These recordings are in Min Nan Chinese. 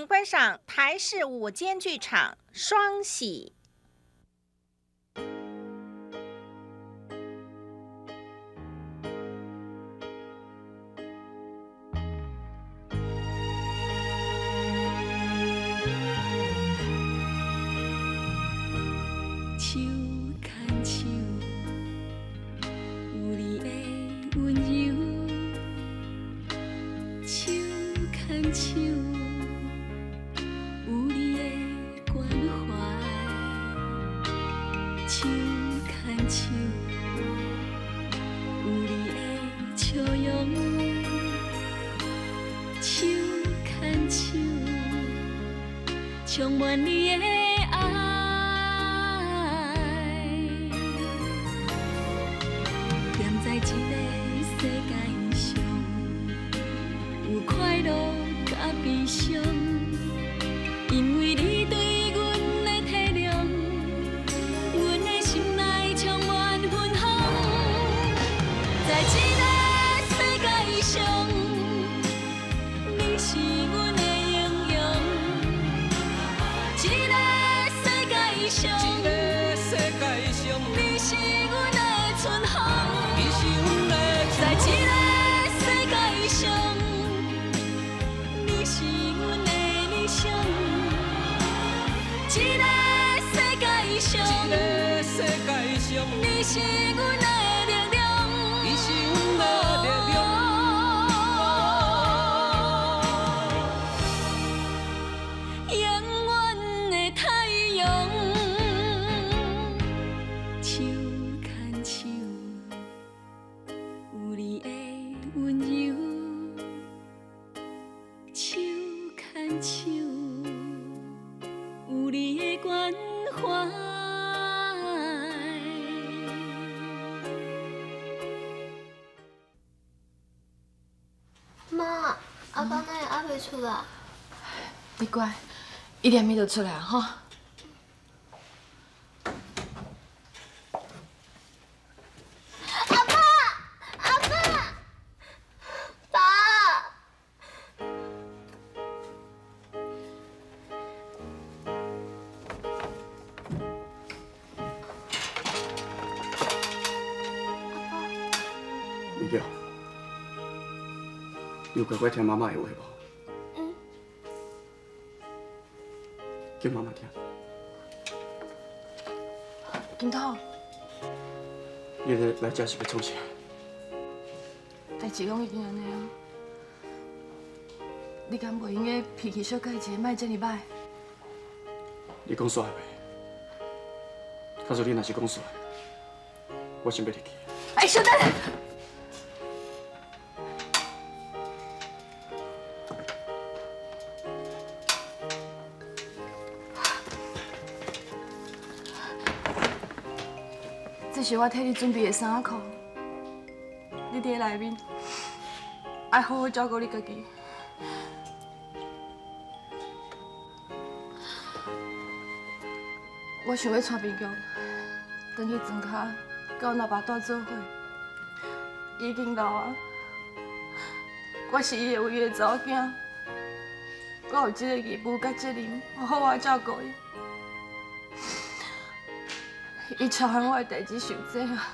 请观赏台视午间剧场《双喜》。手牵手，有你的温柔；手牵手，有你的关怀；手牵手，有你的笑容；手牵手，充满你的爱。踮在这个世界上，有快乐佮悲伤，因为你对阮的体谅，阮的心内充满芬芳。在这个世界上，你是阮的英雄。这个世界上，这个世界上，你是阮的春风。你是阮的在这个世界上，你是阮的理想。这个世界上，这个世界上，你是阮的力量。你是阮的力量。永远的太阳，手牵手，有你的温柔；手牵手，有你的关怀。妈，阿爸哪会犹未出来？你乖，一点咪就出来吼。阿爸，阿爸，爸！美娇，你有乖乖听妈妈的话无？嗯。叫妈妈听。金土，你来来遮是欲创啥？代志拢已经按呢啊，你敢袂用得脾气小可一下，莫遮尔䆀？你讲煞未？假使你若是讲煞，我先欲入去。哎，稍等下。这是我替你准备的衫仔裤，你伫内面爱好好照顾你家己。我想欲带面强转去庄跤，佮阮阿爸蹛做伙。伊已经老啊，我是伊的唯一的查某囝，我有这个义务佮责任，好好照顾伊。伊超项我的代志受济啊，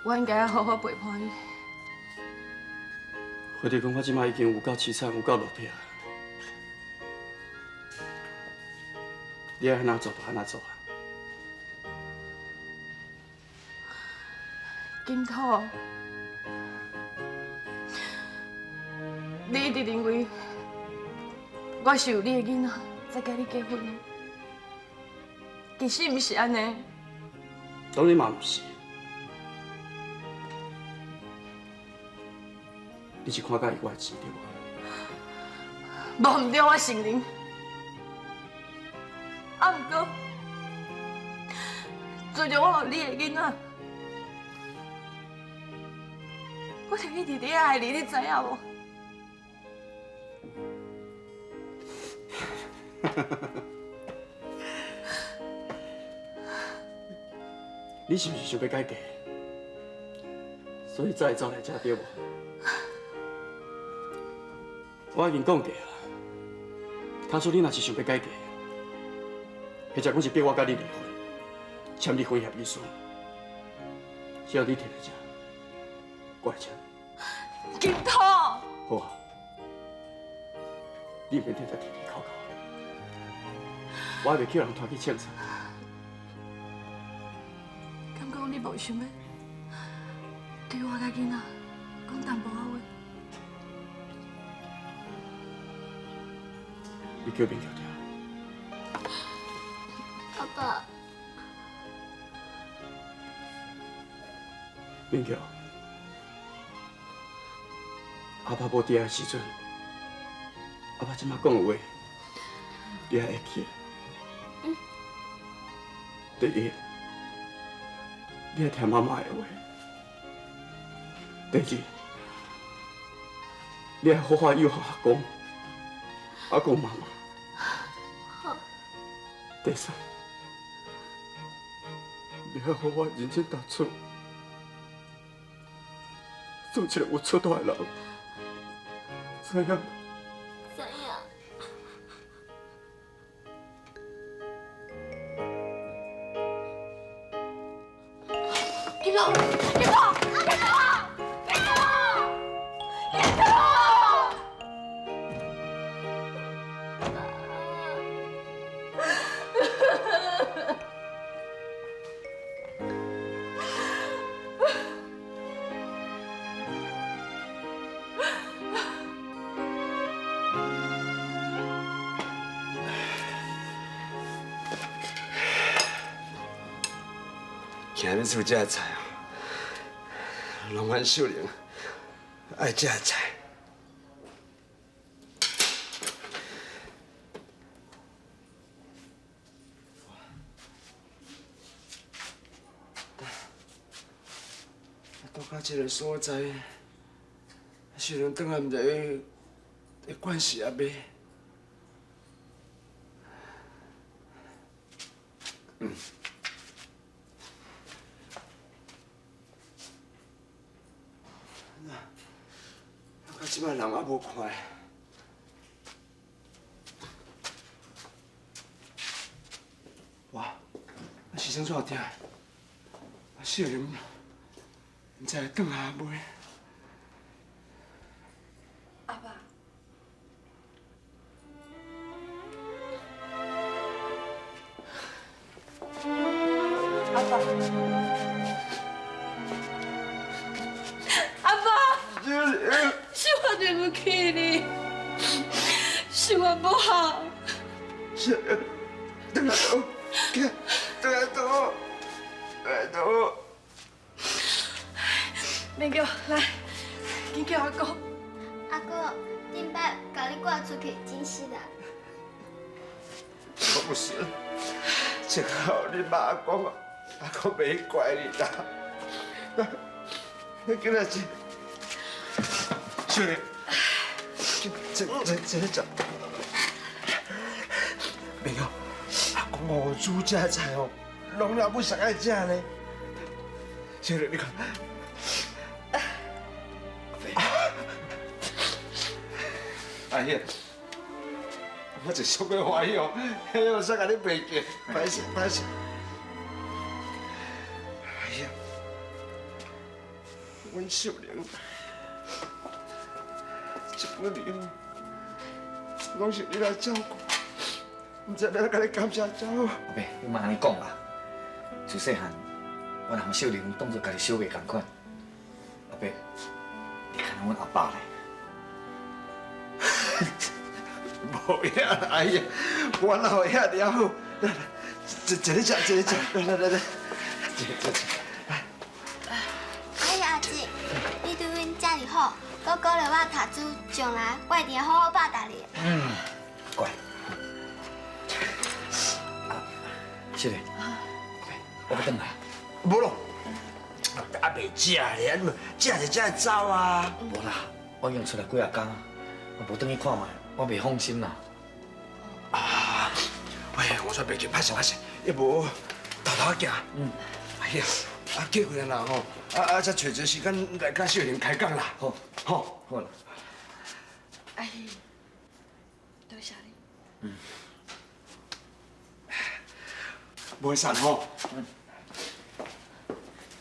我应该要好好陪伴伊。或者讲，我这摆已经有够凄惨，有够落魄。你爱按怎做就按怎做啊！金土，你一直认为我是有你的囡仔才佮你结婚的，其实毋是按呢。当然嘛毋是，你是看佮意我的钱对无？无毋对，我承认。啊，毋过，自从我有你的囡仔，我就一直伫爱你，你知影无？你是毋是想欲改嫁？所以才会走来遮对无？我已經講過啊，假使你若是想欲改嫁，或者講是逼我佮你離婚，簽離婚協議書，只要你提來這，我會簽。金濤，好啊，你毋免再提提哭哭，我還袂叫人拖去槍殺。敢講你無想欲對我佮囡仔講淡薄仔話？你叫明橋聽。阿爸，明橋，阿爸無佇遐的時陣，阿爸這馬講的話，你還會記得？第一，你愛聽媽媽的話；第二，你愛好好養好阿公、阿公媽媽。第三，你愛好好認真讀書，做一個有出息的人，知影？知影。金龍，金龍，金龍，金龍，金龍！今日煮这菜哦，拢阮秀玲爱食菜。到到这个所在，秀玲转来毋知会会惯势啊袂？嗯。到这摆人犹无看。哇！啊是啥怎听？啊秀玲，毋知会转来未？阿爸，阿爸，阿爸，是我對不起你，是我不好。秀玲，轉來倒，轉來倒，轉來倒。明叫來，緊叫阿公。阿公，頂擺共你掛出去，真失禮。我不是，这个你媽阿公，阿公袂怪你啦。你过来这，秀玲，这这这这，明哦，阿公哦煮这菜哦，攏老母上愛食呢。秀玲，你看。哎呀，我就足过歡喜哦，嘿，我煞共你袂記，歹勢歹勢。哎呀，阮秀玲，這幾年攏是你來照顧，毋知欲按怎共你感謝才好。阿伯，你莫按呢講啦。自細漢，我和秀玲當作家己小妹仝款。阿伯，你看阮阿爸咧。無影，哎呀，我哪會遐爾好？來來，坐坐咧食，坐咧食，來來來來，坐坐坐。阿姨阿姊，你對阮遮爾好，閣鼓勵我讀書，將來我一定會好好報答你。嗯，乖。秀玲，我欲轉來。無咯，還袂食咧，食就才會走啊。無啦，我已經出來幾仔工，我無轉去看覓，我袂放心啦。啊，喂，我煞袂記，歹勢歹勢，要無偷偷行。嗯。哎呀，啊過幾日啦吼，啊才揣一個時間來佮秀玲開講啦。好，好，好啦。阿姨，多謝你。嗯。袂散吼。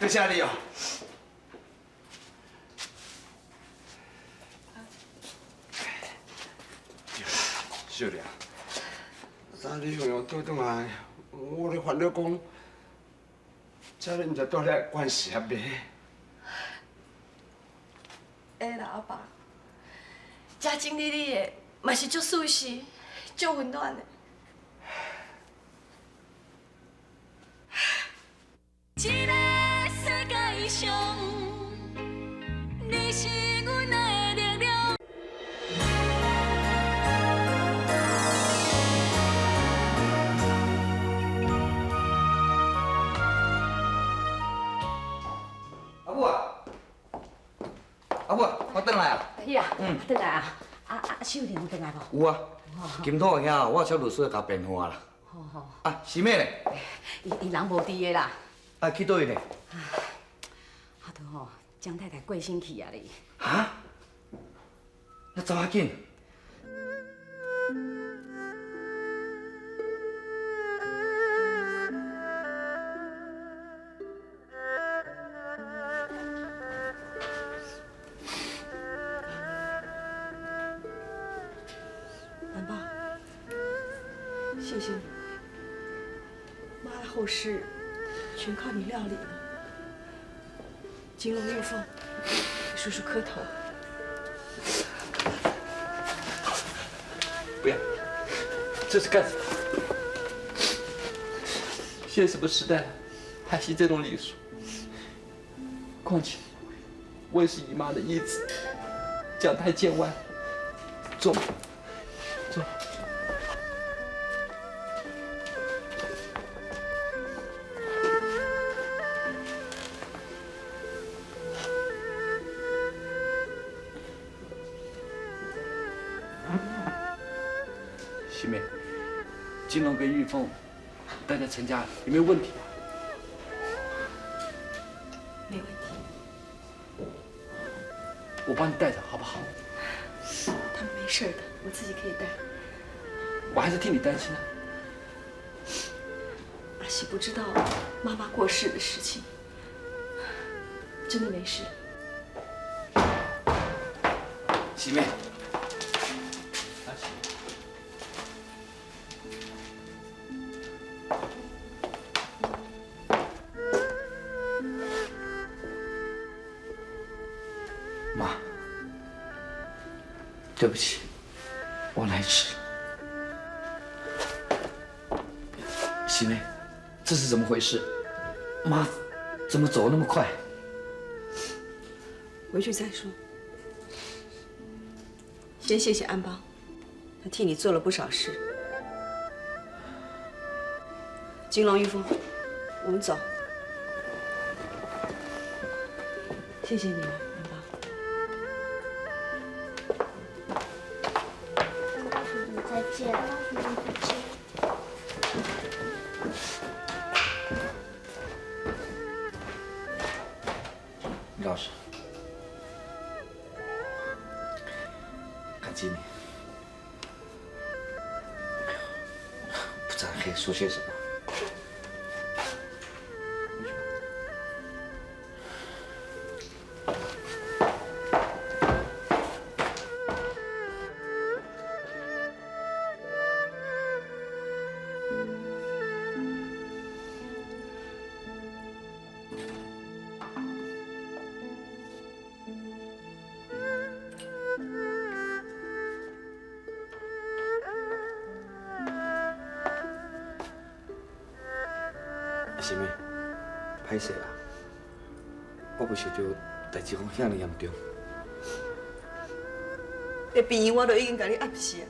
多謝你哦。秀玲，昨你向阳倒转來，我咧煩惱講，這你毋知蹛遐關係合袂？會啦，阿爸。這整理你的，嘛是足舒適、足溫暖的。這个世界上，你是阮的力量。阿母啊，阿母啊，我轉來啊。去啊，嗯，轉來啊，啊啊，秀玲有轉來無？有啊，金土兄，我請律師共辯護啦。好好。啊，是咩咧？伊人無佇的啦。啊，去佗位呢？啊，都吼，江太太過身去啊咧。哈？那走較緊。安爸，謝謝你，媽的後事全靠你料理了。金龍玉鳳，給叔叔磕頭。不要，這是幹什麼？現在什麼時代了，還行這種禮數？況且，我也是姨媽的義子，這樣太見外。坐吧，坐。喜妹，金龍跟玉鳳待在陳家有沒有問題啊？沒問題。我幫你帶着好不好？他們沒事的，我自己可以帶。我還是替你擔心啊。阿喜不知道媽媽過世的事情，真的沒事。喜妹。媽，對不起，我來遲。喜妹，這是怎麼回事？媽，怎麼走那麼快？回去再說。先謝謝安邦，他替你做了不少事。金龍、玉鳳，我們走。謝謝你們，安邦。再見。李老師，感激你，不知道可以說些什麼。喜妹，歹勢啦，我無想到代誌講遐爾嚴重。佇病院我都已經共你暗示啊，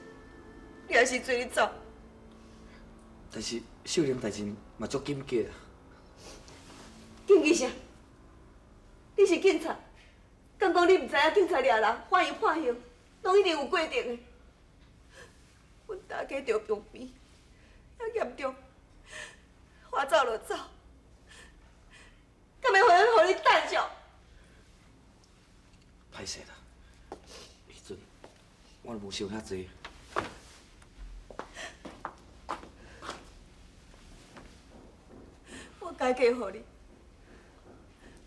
你還是做你走。但是秀玲代誌嘛足緊急啊。緊急啥？你是警察，敢講你毋知影警察掠人、判伊判刑，攏一定有過程的。阮大家著病病，遐嚴重。話走就走，敢會予你等上？歹勢啦，彼陣我無想遐濟，改嫁予你，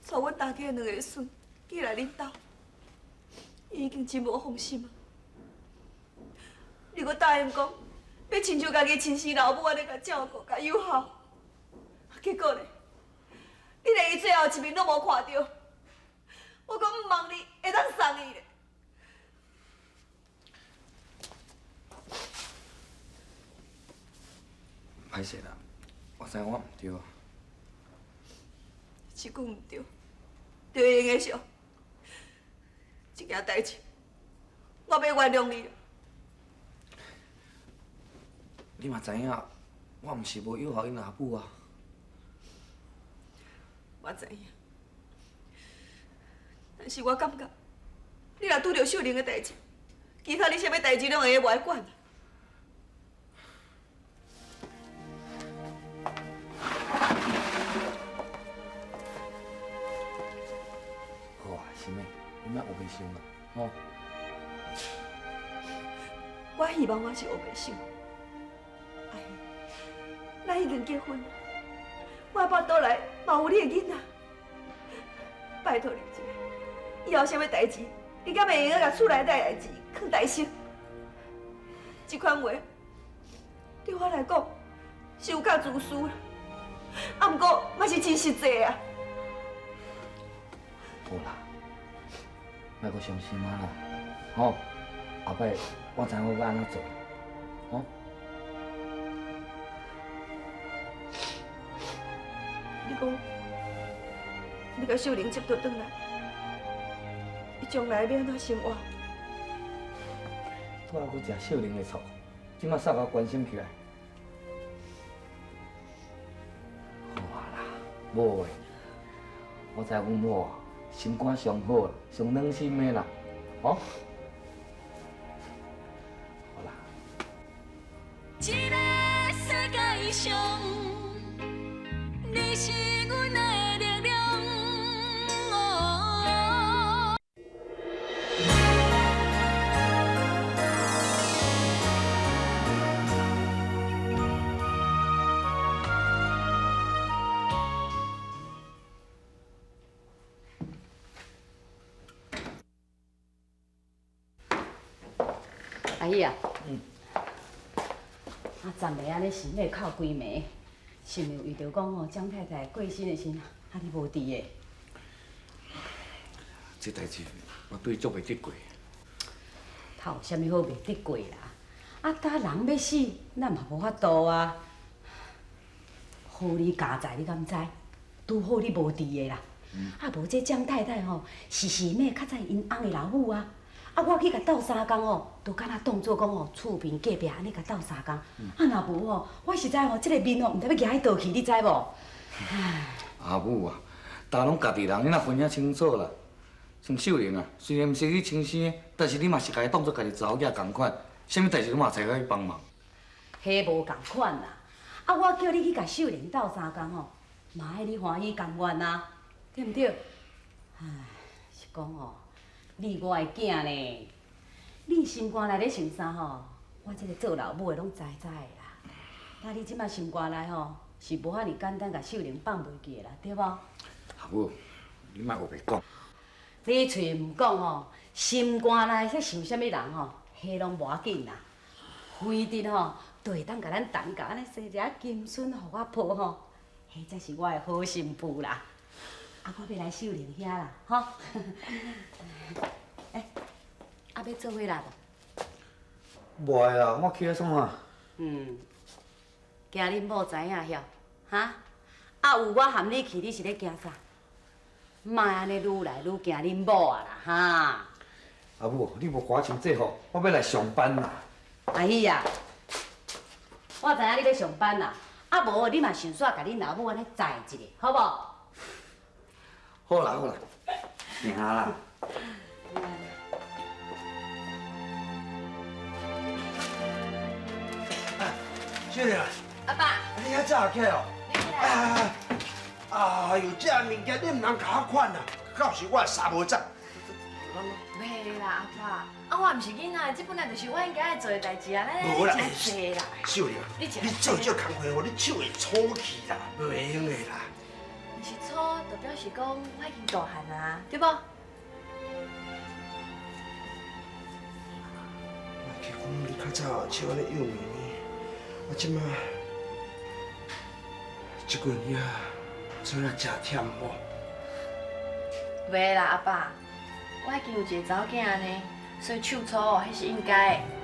带阮大家两个孙寄来恁兜，伊已经真无放心啊。你阁答应讲，欲亲像家己亲生老母按呢共照顾、共友好，结果咧，你连伊最后一面拢无看著，我阁毋望你会当送伊咧。歹势啦，我知我毋对啊。一句毋对，就会用得著。这件代志，我欲原谅你。你嘛知影，我毋是无友好𪜶阿母啊。我知影，但是我感觉，你若拄著秀玲的代志，其他你啥物代志拢会用无爱管。好啊，心妹，你莫乌白想啦，吼。我希望我是乌白想。阿英，咱已经结婚，我的腹肚内嘛有你的囡仔，拜托你一下，以后啥物代志，你敢会用得共厝内底的代志囥台上？这款话对我来讲是有够自私啦，啊，毋过嘛是真实际啊。好啦，莫阁伤心啊啦，吼，后摆我知影我欲按怎做，吼。你讲，你共秀玲接倒转来，伊将来欲按怎生活？拄仔阁食秀玲的醋，这马煞共关心起来。好啊啦，某的，我知阮某啊，心肝上好，上软心的啦，吼。好啦。这个世界上，你是阮的力量。哦。阿姨啊，啊，昨暝按呢心咧哭规暝，是毋是为著讲吼蒋太太过身的时，啊你无伫的？这代志我对足袂得过。他有啥物好袂得过啦？啊，呾人欲死，咱嘛无法度啊。好你佳哉，你敢知？拄好你无伫的啦。啊，无这蒋太太吼，是是咩较早𪜶翁的老母啊。啊，我去共斗相共吼，都敢若当做讲吼，厝边隔壁按呢共斗相共。啊，若无吼，我实在吼，这个面吼，毋知欲举去佗去，你知无？阿母啊，逐拢家己人，你若分遐清楚啦。像秀玲啊，虽然毋是你亲生的，但是你嘛是共伊当做家己查某囝仝款，啥物代志你嘛会使去帮忙。彼无仝款啦。啊，我叫你去共秀玲斗相共吼，嘛爱你欢喜甘愿啊，对毋对？唉，是讲吼，你我的囝呢，你心肝内咧想啥吼？我这个做老母的拢知知的啦。啊，你这马心肝内吼，是无遐尔简单，共秀玲放袂记的啦，对无？阿母，你莫乌白讲。你喙毋讲吼，心肝内咧想啥物人吼，彼拢无要紧啦。非得吼，都会当共咱陈家按呢生一个金孙予我抱吼，彼才是我的好新妇啦。啊，我欲来秀玲遐啦，吼。欸，啊，欲做伙来无？无爱啦，我去遐创啥？嗯，惊恁某知影晓，哈？啊，有我含你去，你是咧惊啥？莫按呢愈来愈惊恁某啊啦，哈！阿母，你无看我穿制服，我欲来上班啦。阿喜啊，我知影你欲上班啦，啊无你嘛顺续共恁老母按呢载一下，好无？好啦好啦，行啦。秀玲，阿爸，你遐早起来哦？啊！哎呦，这物件你毋通共我款啊！到时我衫无扎。袂啦，阿爸，啊我毋是囡仔，这本来就是我应该爱做的代志啊，咱无啦，食济啦。秀玲，你做这工课吼，你手会粗去啦，袂用的啦。表示講我已經大漢啊，對無？莫去講你較早笑我咧幼咪咪，我這擺這幾年啊，做了誠忝無？袂啦，阿爸，我已經有一个查某囝呢，所以手粗彼是應該的。